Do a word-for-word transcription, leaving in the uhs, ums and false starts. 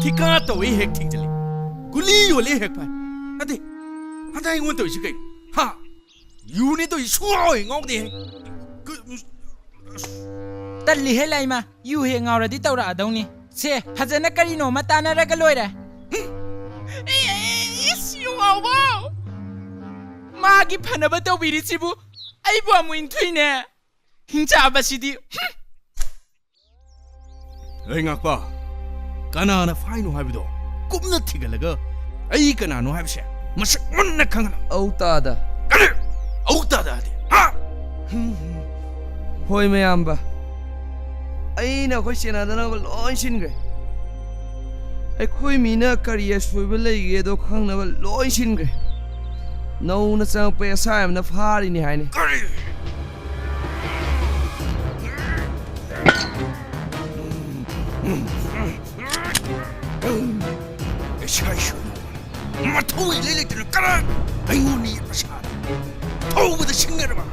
ꯊꯤꯀꯥ ꯇꯧꯏ ꯍꯦꯛ ꯊꯤꯡꯖꯤꯜꯂꯤ, ꯒꯨꯂꯤ ꯌꯣꯜꯂꯤ ꯍꯦꯛ ꯐꯥꯏ꯫ ꯅꯠꯇꯦ, ꯍꯟꯗꯛ ꯑꯩꯉꯣꯟꯗ ꯇꯧꯔꯤꯁꯤ ꯀꯩꯅꯣ? ꯍꯥ? ꯌꯨꯅꯤ ꯇꯧꯔꯤꯁꯤ ꯁꯨꯡꯍꯥꯎ ꯍꯦꯛ ꯉꯥꯎꯗꯦ꯫ ꯀ-, ꯑꯁ꯫ ꯇꯜꯂꯤꯍꯦ ꯂꯥꯏꯃ, ꯌꯨ ꯍꯦꯛ ꯉꯥꯎꯔꯗꯤ ꯇꯧꯔꯛꯑꯗꯧꯅꯤ꯫ ꯁꯦ, ꯐꯖꯅ ꯀꯔꯤꯅꯣꯃ ꯇꯥꯟꯅꯔꯒ ꯂꯣꯏꯔꯦ꯫ ꯏꯁ, ꯌꯨ ꯉꯥꯎꯕ! ꯃꯥꯒꯤ ꯐꯅꯕ ꯇꯧꯕꯤꯔꯤꯁꯤꯕꯨ ꯑꯩꯕꯨ ꯑꯃꯨꯛ ꯏꯟꯊꯨꯏꯅꯦ꯫ ꯍꯤꯡꯆꯥꯕꯁꯤꯗꯤ꯫ ꯍꯨꯝ! ꯑꯩ ꯉꯥꯛꯄ, ꯀꯅꯥꯅ ꯐꯥꯏꯅꯣ ꯍꯥꯏꯕꯗꯣ ꯀꯨꯞꯅ ꯊꯤꯒꯠꯂꯒ ꯑꯩ ꯀꯅꯥꯅꯣ ꯍꯥꯏꯕꯁꯦ ꯃꯁꯛ ꯃꯨꯟꯅ ꯈꯪꯍꯜꯂꯣ꯫ ꯑꯧ ꯇꯥꯗ꯫ ꯀꯔꯤ? ꯑꯧ ꯇꯥꯗ ꯍꯥꯏꯗꯤ? ꯍꯥ? ꯍꯣꯏ, ꯃꯌꯥꯝꯕ꯫ ꯑꯩꯅ ꯑꯩꯈꯣꯏ ꯆꯦꯅꯥꯗꯅꯕ ꯂꯣꯏ ꯁꯤꯟꯈ꯭ꯔꯦ꯫ ꯑꯩꯈꯣꯏ ꯃꯤꯅ ꯀꯔꯤ ꯑꯁꯣꯏꯕ ꯂꯩꯒꯦꯗꯣ ꯈꯪꯅꯕ ꯂꯣꯏ ꯁꯤꯟꯈ꯭ꯔꯦ꯫ ꯅꯧꯅ ꯆꯪꯉꯛꯄ ꯑꯦꯁ ꯑꯥꯏ ꯑꯃꯅ ꯐꯥꯔꯤꯅꯤ ꯍꯥꯏꯅꯤ꯫ ꯀꯔꯤ? ꯑꯦꯁ ꯑꯥꯏ ꯁꯣꯏꯅ ꯃꯊꯧ ꯏꯂꯩ ꯂꯩꯇꯅ ꯀꯔꯝ ꯑꯩꯉꯣꯟꯗ ꯌꯦꯠꯄ ꯁꯥꯔꯤ? ꯊꯧꯕꯗ ꯁꯤꯡꯅꯔꯕ?